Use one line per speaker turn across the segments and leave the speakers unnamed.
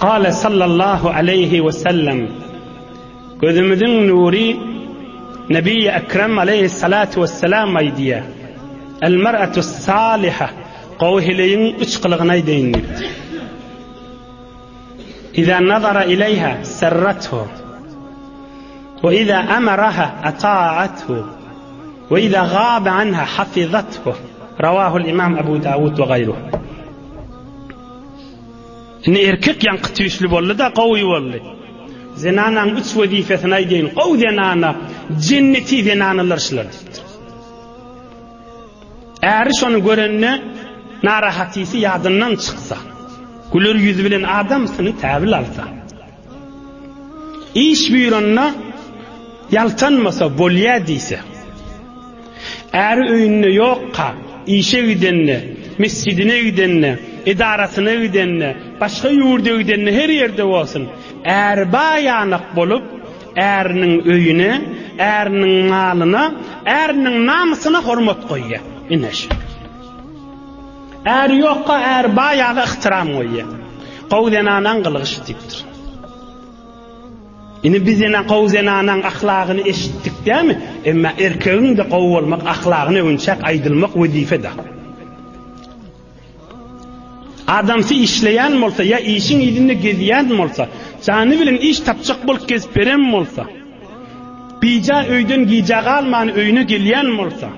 Gale sallallahu aleýhi we sellem, Gözümiziň nury Nebi-i Ekrem aleýhissalatu wesselam aýdýar, El mer'atu saliha, gowy heleýiň üç gylygyny aýdaýyn diýipdir. Iza nazara ileýha serrathu we iza amaraha ata'athu we iza gaba anha hafizathu. Rawahul Imam Abu Dawud we gaýruhu. Indi erkek ýaňky tüýsli boldy-da, gowy boldy. Zenanaň üç wezipesini aýdaýyn. Gowy zenana, jenneti zenanalar şular diýipdir. Äri şony görende narahatysy ýadyndan çyksa, güler ýüzi bilen adamsyny täbil alsa, iş buýranda ýaltanmasa, bolýa diýse, Äri öýünde ýokka, işe gidende, mesjidine gidende, edarasyna gidende, başga ýurda gidende her ýerde bolsun, äri baýanak bolup, äriniň öýüne, äriniň malyna, äriniň namysyna hormat goýýar. Ine şu. Äri ýokka, äri baýaga yhtyram goýýar. Gowy zenanaň gylygy şu diýipdir. Indi biz ene gowy zenanaň ahlagyny eşitdik dämi? Emma erkegiň-de gowy bolmak ahlagyny öwünçäk aýdylmak wezipe-de. Adamsy işleýän bolsa ýa işiň yzynda gezýän bolsa, jany bilen iş tapjak bolup gezip beren bolsa, bija öýden gijä galman öýüne gelýän bolsa,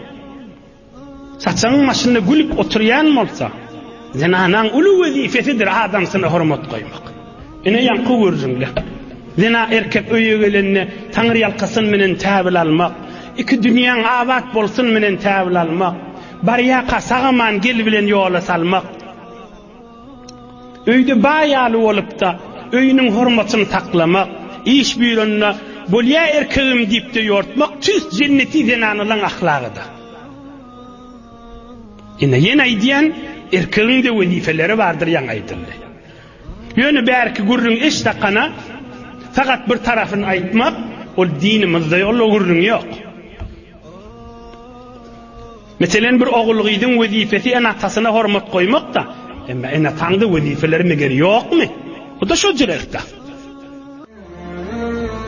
Saçagyň başynda gülüp oturýan bolsa, zenanaň uly wezipesidir adamsyna hormat goýmak. Ine ýaňky gürrüňle. Zena erkek öýe gelende taňryýalkasyn menen täbil almak, iki dünýäň abat bolsun menen täbil almak, barýaka sag-aman gel bilen ýola salmak. Öýde baý ýaly bolupda, öýüniň hormatyny saklamak, iş buýranda Bolýa erkegim diýip-de ýortmak tüýs jenneti zenanalaň ahlagyda. Ine, ýene aýdýan, erkegiň-de wezipeleri bardyr ýaňy aýdyldy. Ýöne bärki gürrüň eş-dakana, fakat bir tarapyny aýtmak, ol dinimizde ol gürrüň ýok. Meselen, bir ogul-gyzyň wezipesi ene-atasyna hormat goýmak-da, emma ene-ataňda wezipeleri meger ýokmy? Bu-da şo jürekde.